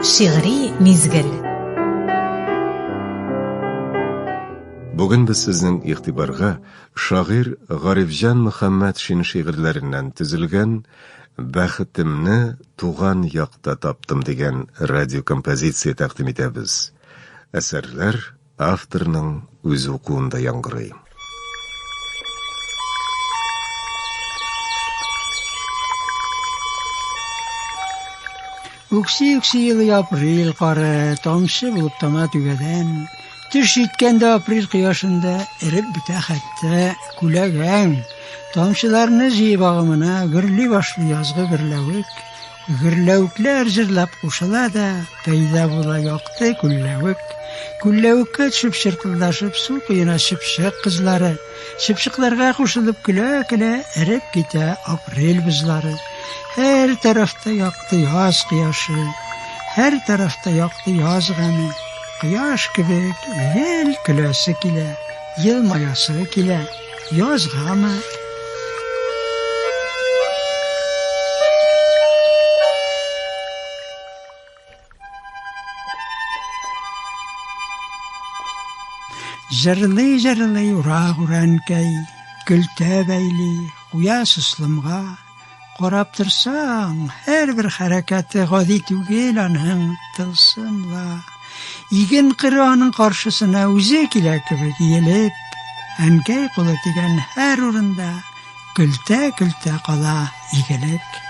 Шигъри мизгел. Бүген без сезнең игътибарга шагыйрь Гарифҗан Мөхәммәтшин шигырьләреннән төзелгән Бәхетемне туган якта таптым дигән радиокомпозиция тәкъдим итәбез. Әсәрләр авторның үз укуында яңгырый. Үкси-үкси елый апрель кары, тамчы булып тама түбәдән. Төш җиткәндә апрель кояшында эреп бетә хәтта күләгәң. Тамчыларны җыеп агымына гөрли башлый язгы гөрләвек. Гөрләвекләр җырлап кушыла да, пәйда була якты күлләвек. Күлләвеккә төшеп чыркылдашып су коена чыпчык кызлары. Чыпчыкларга кушылып көлә-көлә эреп китә апрель бозлары. Һәр тарафта якты яз кояшы, һәр тарафта якты яз гаме. Кояш кебек гел көләсе килә, елмаясы килә. Яз гаме. Җырлый-җырлый урак үрәнкәй, Көлтә бәйли, куя сослымга. Карап торсаң, һәрбер хәрәкәте Гади түгел аның, тылсым ла. Иген кыры аның каршысына Үзе килә кебек иелеп. Әнкәй кулы тигән һәр урында Көлтә-көлтә кала игелек.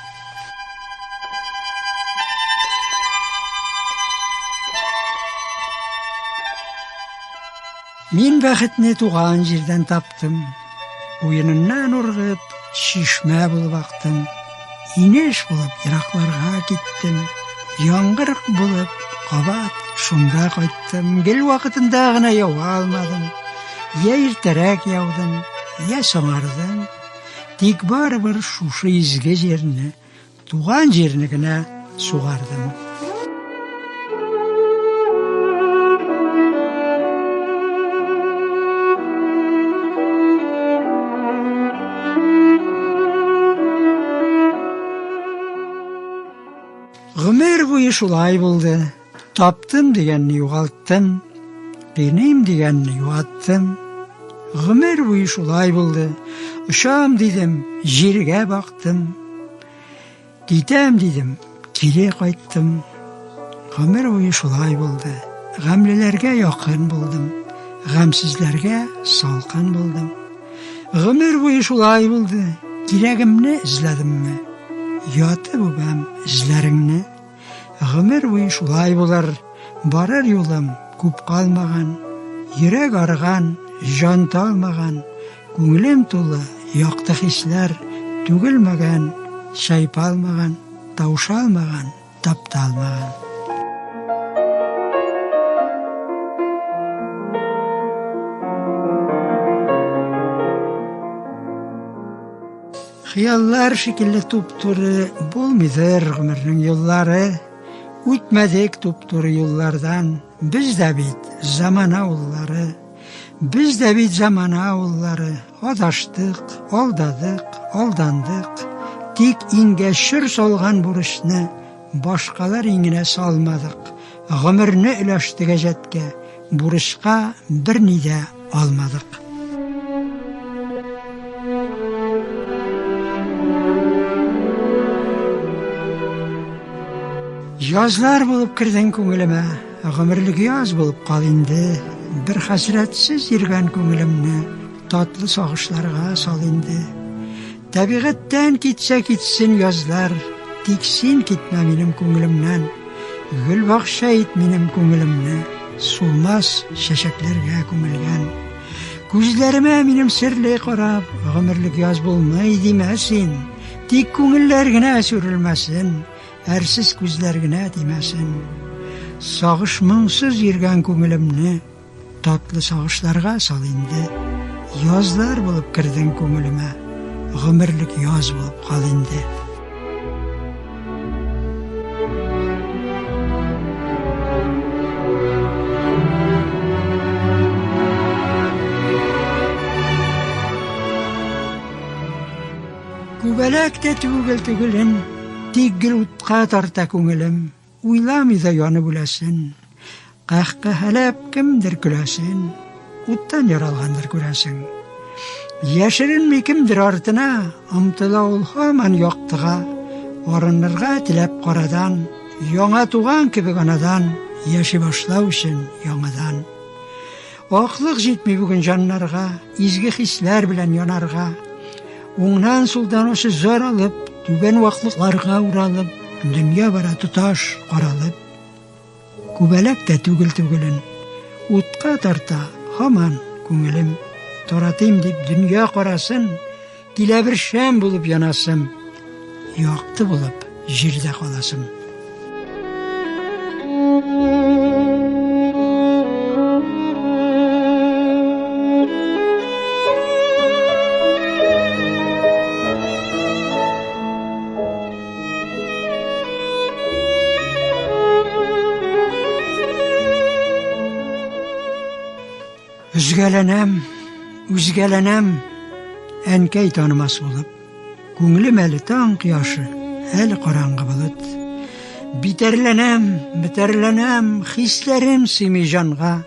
Мин бәхетне туган җирдән таптым. Уеныннан ургып, чишмә булып актым. Инеш булып еракларга киттем. Яңгыр булып кабат шунда кайттым. Гел вакытында гына ява алмадым. Я иртәрәк яудым, я соңардым. Тик барыбер шушы изге җирне, туган җирне генә сугардым. Гомер буе шулай булды. Таптым дигәнне югалттым, кыйныйм дигәнне юаттым. Гомер буе шулай булды. Очам дидем, җиргә бактым. Китәм дидем, кире кайттым. Гомер буе шулай булды. Гамьлеләргә якын булдым, гамьсезләргә салкын булдым. Гомер буе шулай булды. Кирәгемне эзләдемме? Ятып үбәм эзләреңне. Гомер буе шулай булыр, барыр юлым күп калмаган. Йөрәк арыган, җан талмаган, күңелем тулы якты хисләр, түгелмәгән, чайпалмаган, таушалмаган, тапталмаган. Хыяллар шикелле туп-туры булмыйдыр гомернең юллары. Үтмәдек туп-туры юллардан, без дә бит замана уллары. Без дә бит замана уллары, адаштык, алдадык, алдандык. Тик иңгә чор салган бурычны башкалар иңенә салмадык. Гомерне өләштек әҗәткә, Бурычка берни дә алмадык. Язлар булып кердең күңелемә, гомерлек яз булып кал инде. Бер хәсрәтсез йөргән күңелемне татлы сагышларга сал инде. Табигатьтән китсә китсен язлар, тик син китмә минем күңелемнән. Гөлбакча ит минем күңелемне, сулмас чәчәкләргә күмелгән. Күзләремә минем серле карап, гомерлек яз булмый димә син. Тик күңелләр генә сүрелмәсен, әрсез күзләр генә тимәсен. Сагыш моңсыз йөргән күңелемне Татлы сагышларга сал инде. Язлар булып кердең күңелемә, гомерлек яз булып кал инде. Күбәләк тә түгел түгелен, тик гел утка тарта күңелем. Уйламый да янып үләсен. Каһкаһәләп кемдер көләсен. Уттан яралгандыр күрәсең. Яшеренми кемдер артына, омтыла ул һаман яктыга. Арынырга теләп карадан, яңа туган кебек анадан, яши башлау өчен яңадан. Аклык җитми бүген җаннарга, изге хисләр белән янарга. Уңнан сулдан ачы зар алып, түбән ваклыкларга уралып, дөнья бара тоташ каралып. Күбәләк тә түгел түгелен, утка тарта һаман күңелем. Таратыйм дип дөнья карасын, килә бер шәм булып янасым, якты булып җирдә каласым. Өзгәләнәм, үзгәләнәм, әнкәй танымас булып. Күңелем әле таң кояшы, әле караңгы болыт. Битәрләнәм, бетәрләнәм, хисләрем сыймый җанга.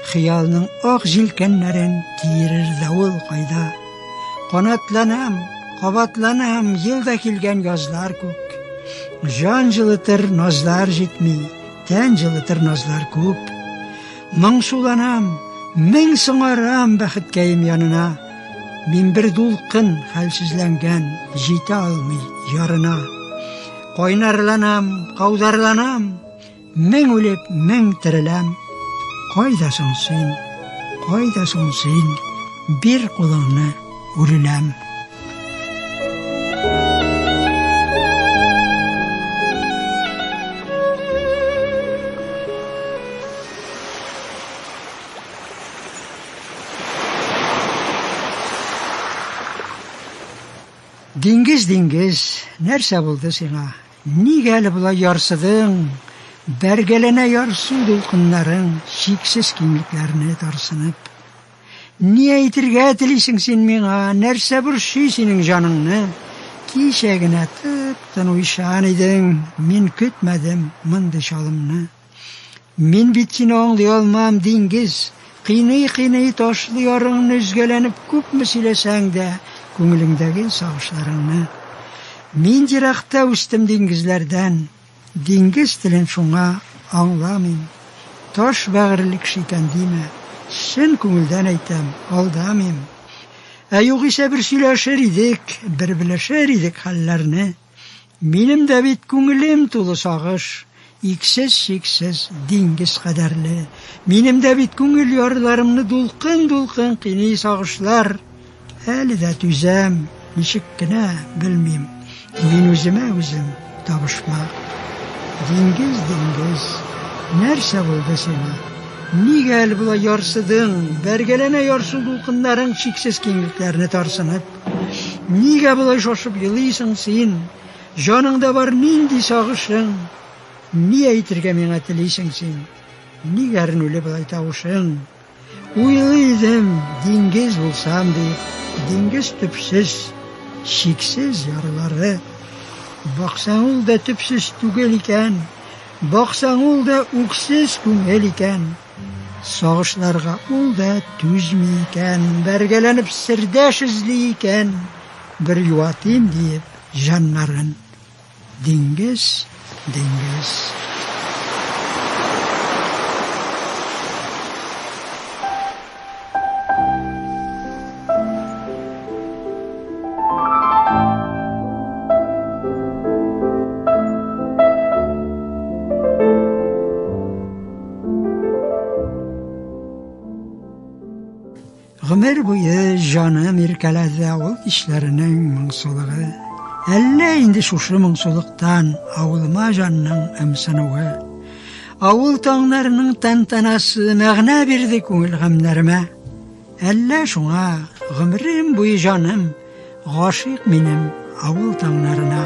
Хыялның ак җилкәннәрен киерер давыл кайда? Канатланам, кабатланам, ел да килгән язлар күк. Җан җылытыр назлар җитми, тән җылытыр назлар күп. Моңсуланам, мең соңарам бәхеткәем янына. Мин бер дулкын хәлсезләнгән, җитә алмый ярына. Кайнарланам, каударланам, Мең үлеп, мең тереләм. Кайда соң син? Кайда соң син? Бир кулыңны, үреләм. Диңгез, диңгез, нәрсә булды сиңа? Нигә әле болай ярсыдың? Бәргәләнә ярсу дулкыннарың, чиксез киңлекләрне тарсынып. Ни әйтергә телисең син миңа, нәрсә борчый синең җаныңны? Кичә генә тып-тын уйчан идең, мин көтмәдем мондый чалымны. Мин бит сине аңлый алмам, диңгез. Кыйный-кыйный ташлы ярыңны өзгәләнеп күпме сөйләсәң дә, күңелеңдәге сагышларыңны. Мин еракта үстем диңгезләрдән, диңгез телен шуңа аңламыйм. Таш бәгырьле кеше икән димә, чын күңелдән әйтәм, алдамыйм. Ә югыйсә бер сөйләшер идек, бер белешер идек хәлләрне. Минем дә бит күңелем тулы сагыш, иксез-чиксез диңгез кадәрле. Минем дә бит күңел ярларымны дулкын-дулкын кыйный сагышлар. Әле дә түзәм, ничек кенә, белмим. Мин үземә үзем табышмак. Диңгез, диңгез, нәрсә булды сиңа? Нигә әле болай ярсыдың? Бәргәләнә ярсу дулкыннарың чиксез киңлекләрне тарсынып. Нигә болай шашып елыйсың син? Җаныңда бар нинди сагышың? Ни әйтергә миңа телисең син? Нигә әрнүле болай тавышың? Уйлый идем, диңгез булсам дип, диңгез төпсез, чиксез ярлары. Баксаң, ул да төпсез түгел икән, баксаң, ул да үксез күңел икән. Сагышларга ул да түзми икән, бәргәләнеп сердәш эзли икән, бер юатыйм диеп җаннарын. Диңгез, диңгез. Гомер буе җаным иркәләде авыл кичләренең моңсулыгы. Әллә инде шушы моңсулыктан авылыма җанның ымсынуы. Авыл таңнарының тантанасы мәгънә бирде күңел гамьнәремә. Әллә шуңа гомерем буе җаным Гашыйк минем авыл таңнарына.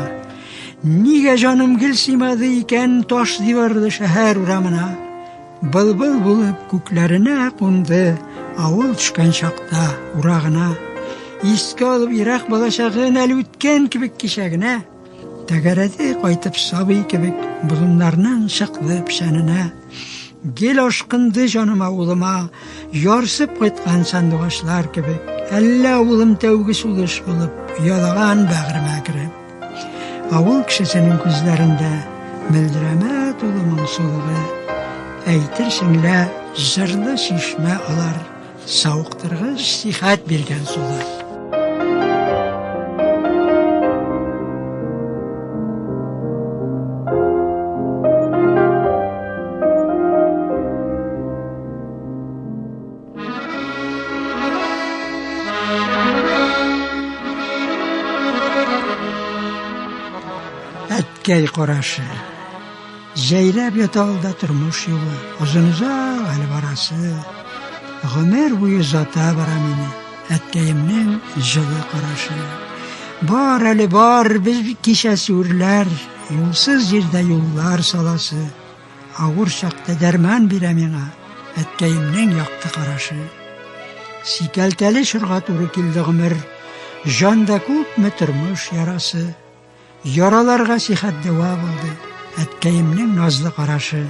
Нигә җаным гел сыймады икән таш диварлы шәһәр урамына? Былбыл булып күкләренә кунды авыл төшкән чакта урагына. Искә алып ерак балачагын әле үткән кебек кичә генә. Тәгәрәде кайтып сабый кебек болыннарның чыклы печәненә. Гел ашкынды җаныма улыма, ярсып кайткан сандугачлар кебек. Әллә улым тәүге сулыш булып, ялаган бәгыремә кереп. Авыл кешесенең күзләрендә мөлдерәмә тулы моңсулыгы. Әйтерсең лә җырлы чишмә алар, савыктыргыч сихәт биргән сулар. Әткәй карашы. Җәйрәп ята алда тормыш юлы, озын-озак әле барасы. Гомер буе озата бара мине әткәемнең җылы карашы. Бар әле бар, без кичәсе үрләр, юлсыз җирдә юллар саласы. Авыр чакта дәрман бирә миңа әткәемнең якты карашы. Сикәлтәле чорга туры килде гомер, җанда күпме тормыш ярасы. Яраларга сихәт дәва булды әткәемнең назлы карашы.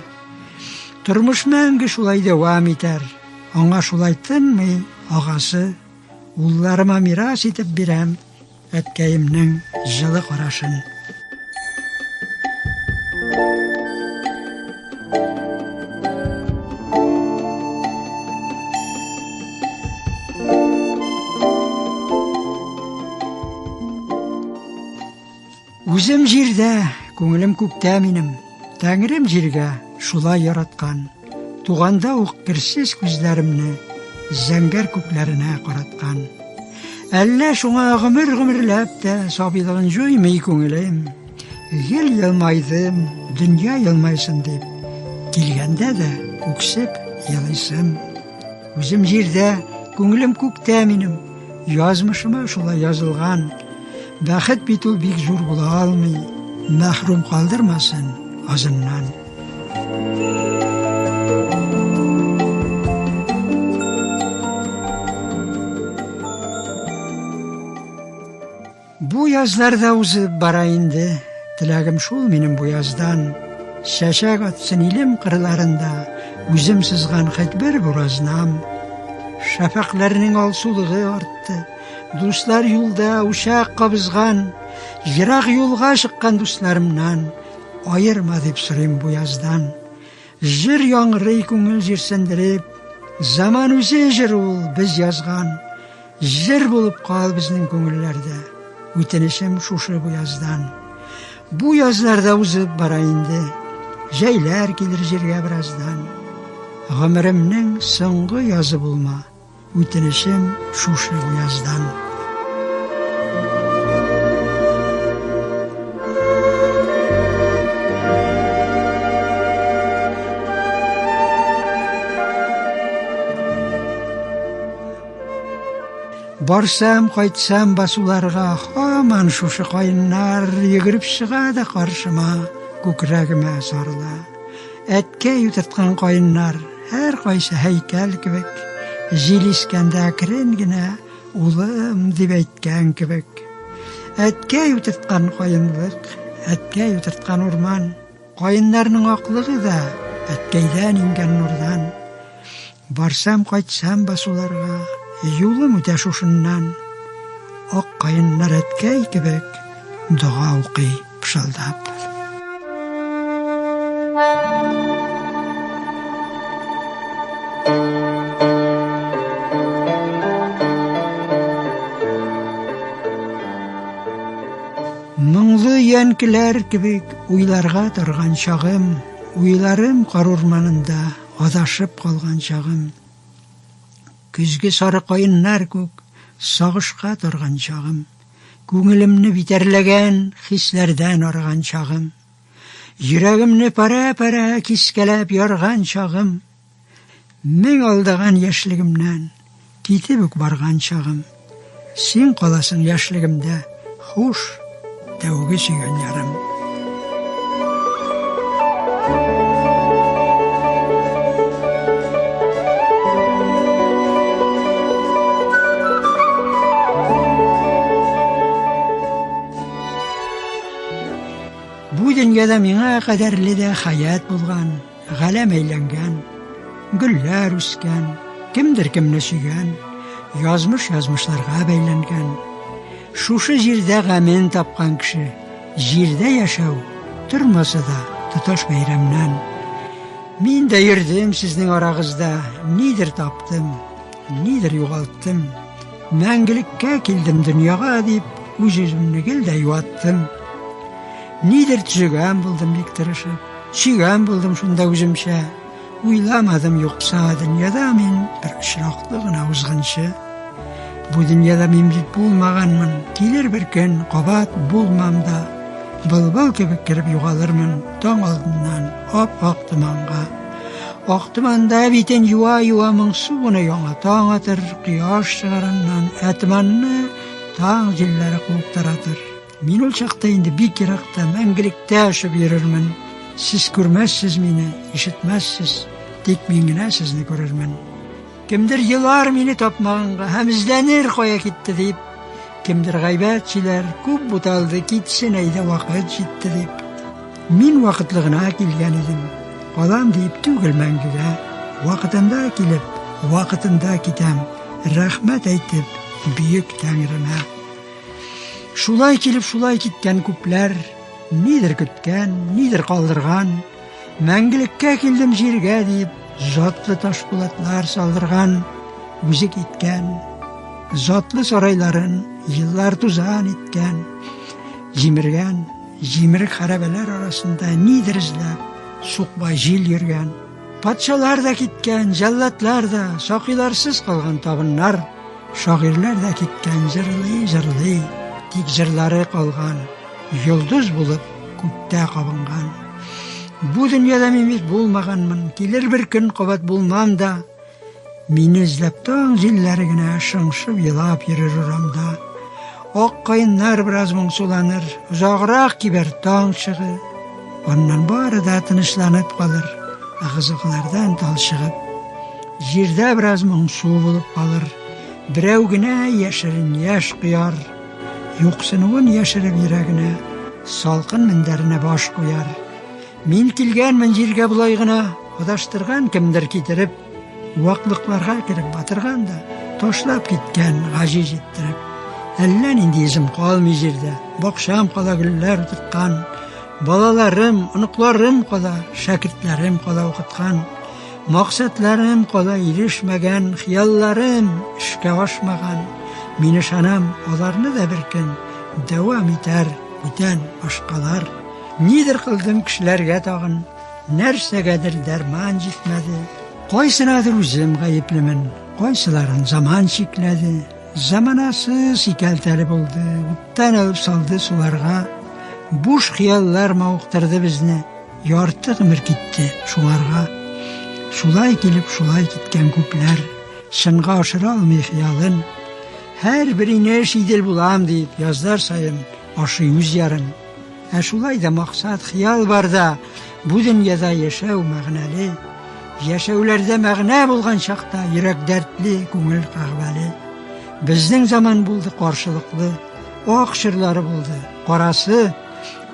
Тормыш мәңге шулай дәвам итәр, аңа шулай тынмый агасы. Улларыма мирас итеп бирәм әткәемнең җылы карашын. Үзем җирдә, күңелем күктә минем. Тәңрем җиргә шулай яраткан. Туганда ук керсез күзләремне зәңгәр күкләренә караткан. Әллә шуңа гомер-гомерләп тә сабыйлыгын җуймый күңелем. Гел елмайдым, дөнья елмайсын дип. Килгәндә дә үксеп елыйсым. Үзем җирдә, күңелем күктә минем. Язмышыма шулай язылган. Бәхет бит ул бик зур була алмый. Мәхрүм калдырмасын азыннан. Бу язлар да узып бара инде. Теләгем шул минем бу яздан. Чәчәк атсын илем кырларында, үзем сызган хәт бер буразнам. Шәфәкъләрнең алсулыгы артты. Дуслар юлда учак кабызган. Ерак юлга чыккан дусларымнан аерма дип сорыйм бу яздан. Җыр яңгырый күңел җирсендереп, заман үзе җыр ул без язган. Җыр булып кал безнең күңелләрдә. Үтенечем шушы бу яздан. Бу язлар да узып бара инде. Җәйләр килер җиргә бераздан. Гомеремнең соңгы язы булма. Үтенечем шушы бу яздан. Барсам, кайтсам басуларга, һаман шушы каеннар йөгереп чыга да каршыма, күкрәгемә сарыла. Әткәй утырткан каеннар, һәркайсы һәйкәл кебек, җил искәндә әкрен генә улым дип әйткән кебек. Әткәй утырткан каенлык, әткәй утырткан урман, каеннарның аклыгы да әткәйдән иңгән нурдан. Барсам, кайтсам басуларга, юлым үтә шушыннан. Ак каеннар әткәй кебек дога укый пышылдап. Моңлы өянкеләр кебек уйларга торган чагым, уйларым кар урманында адашып калган чагым. Көзге сары каеннар күк сагышка торган чагым. Күңелемне битәрләгән хисләрдән арыган чагым. Йөрәгемне парә-парә кискәләп ярган чагым. Мең алдаган яшьлегемнән китеп үк барган чагым. Син каласың яшьлегемдә, хуш, тәүге сөйгән ярым. дөньяда миңа кадәрле дә хәят булган, галәм әйләнгән, гөлләр үскән, кемдер кемне сөйгән, язмыш язмышларга бәйләнгән. Шушы җирдә гамен тапкан кеше, җирдә яшәү тормаса да тоташ бәйрәмнән. Мин дә йөрдем сезнең арагызда, нидер таптым, нидер югалттым. Мәңгелеккә килдем дөньяга дип, үз-үземне гел дә юаттым. Нидер төзегән булдым бик тырышып, сөйгән булдым шунда үземчә. Уйламадым юкса, дөньяда мин бер очраклы гына узгынчы. Бу дөньяда мин бит булмаганмын, килер бер көн, кабат булмам да. Былбыл кебек кереп югалырмын таң алдыннан ап-ак томанга. Ак томанда битен юа-юа моңсу гына яңа таң атыр, кояш чыгар аннан, ә томанны таң җилләре куып таратыр. Мин ул чакта инде бик еракта, мәңгелектә очып йөрермен. Сез күрмәссез мине, ишетмәссез, тик мин генә сезне күрермен. Кемдер елар мине тапмаганга һәм эзләнер кая китте дип. Кемдер гайбәт сөйләр, күп буталды, китсен әйдә вакыт җитте дип. Мин вакытлы гына килгән идем. Калам диеп түгел мәңгегә. Вакытында килеп, вакытында китәм. Рәхмәт әйтеп, бөек Тәңремә. Шулай килеп, шулай киткән күпләр, нидер көткән, нидер калдырган. Мәңгелеккә килдем җиргә дип, затлы ташпулатлар салдырган, үзе киткән. Затлы сарайларын еллар тузан иткән, җимергән, җимерек хәрабәләр арасында нидер эзләп, сукбай җил йөргән. Патшалар да киткән, җәлладлар да, сакыйларсыз калган табыннар, шагыйрьләр дә киткән, җырлый-җырлый, тик җырлары калган. Йолдыз булып күктә кабынган. Бу дөньяда мин бит булмаганмын, килер бер көн кабат булмам да. Мине эзләп таң җилләре генә шыңшып елап йөрер урамда. Ак каеннар бераз моңсуланыр, озаграк кибәр таң чыгы. Аннан бары да тынычланып калыр, ыгы-зыгылардан талчыгып. Җирдә бераз моңсу булып калыр, берәү генә яшерен яшь кояр. Юксынуын яшереп йөрәгенә, салкын мендәренә баш куяр. Мин килгәнмен җиргә болай гына, адаштырган кемдер китереп, ваклыкларга кереп батырган да, ташлап киткән гаҗиз иттереп. Әллә нинди изем калмый җирдә, бакчам кала гөлләр утырткан, балаларым, оныкларым кала, шәкертләрем кала укыткан. Максатларым кала ирешмәгән, хыялларым эшкә ашмаган. Мин ышанам, аларны да бер көн дәвам итәр бүтән башкалар. Нидер кылдым кешеләргә тагын, нәрсәгәдер дәрман җитмәде. Кайсынадыр үзем гаеплемен, кайсыларын заман чикләде. Заманасы сикәлтәле булды, уттан алып салды суларга. Буш хыяллар мавыктырды безне. Ярты гомер китте шуңарга. Шулай килеп, шулай киткән күпләр, чынга ашыра алмый хыялын. Һәрбер инеш Идел булам дип, язлар саен ашый үз ярын. Ә шулай да максат, хыял барда, бу дөньяда яшәү мәгънәле. Яшәүләрдә мәгънә булган чакта йөрәк дәртле, күңел кәгъбәле. Безнең заман булды каршылыклы, ак чорлары булды, карасы.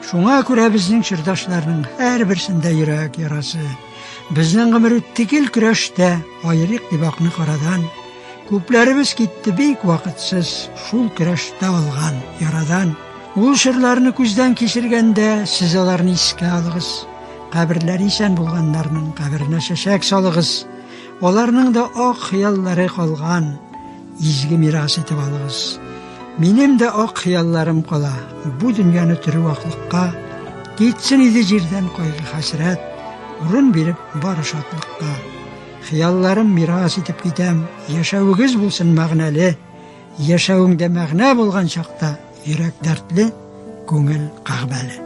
Шуңа күрә безнең чордашларның һәрберсендә йөрәк ярасы. Безнең гомер үтте гел көрәштә, аерыйк дип акны карадан. Күпләребез китте бик вакытсыз, шул көрәштә алган ярадан. Ул чорларны күздән кичергәндә, сез аларны искә алыгыз. Каберләре исән булганнарның каберенә чәчәк салыгыз. Аларның да ак хыяллары калган. Изге мирас итеп алыгыз. Минем дә ак хыялларым кала, бу дөньяны төрү ваклыкка. Китсен иде җирдән кайгы-хәсрәт, урын биреп бары шатлыкка. Хыялларым мирас итеп китәм, яшәвегез булсын мәгънәле. Яшәвеңдә мәгънә булган чакта йөрәк дәртле, күңел кәгъбәле.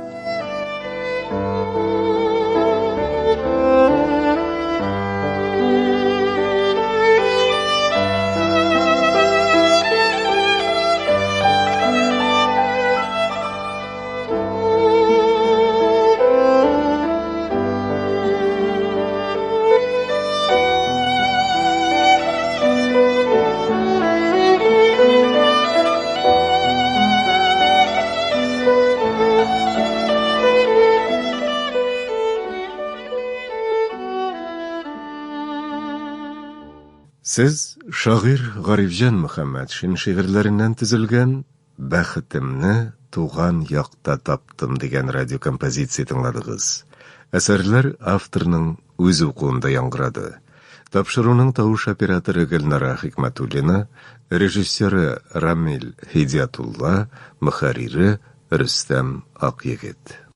Сез шагыйрь Гарифҗан Мөхәммәтшин шигырьләреннән төзелгән Бәхетемне туган якта таптым дигән радиокомпозиция тыңладыгыз. Әсәрләр авторның үз укуында яңгырады. Тапшыруның тавыш операторы Гөлнара Хикмәтуллина, режиссеры Рамил Һидиятулла, мөхәррире Рөстәм Акъегет.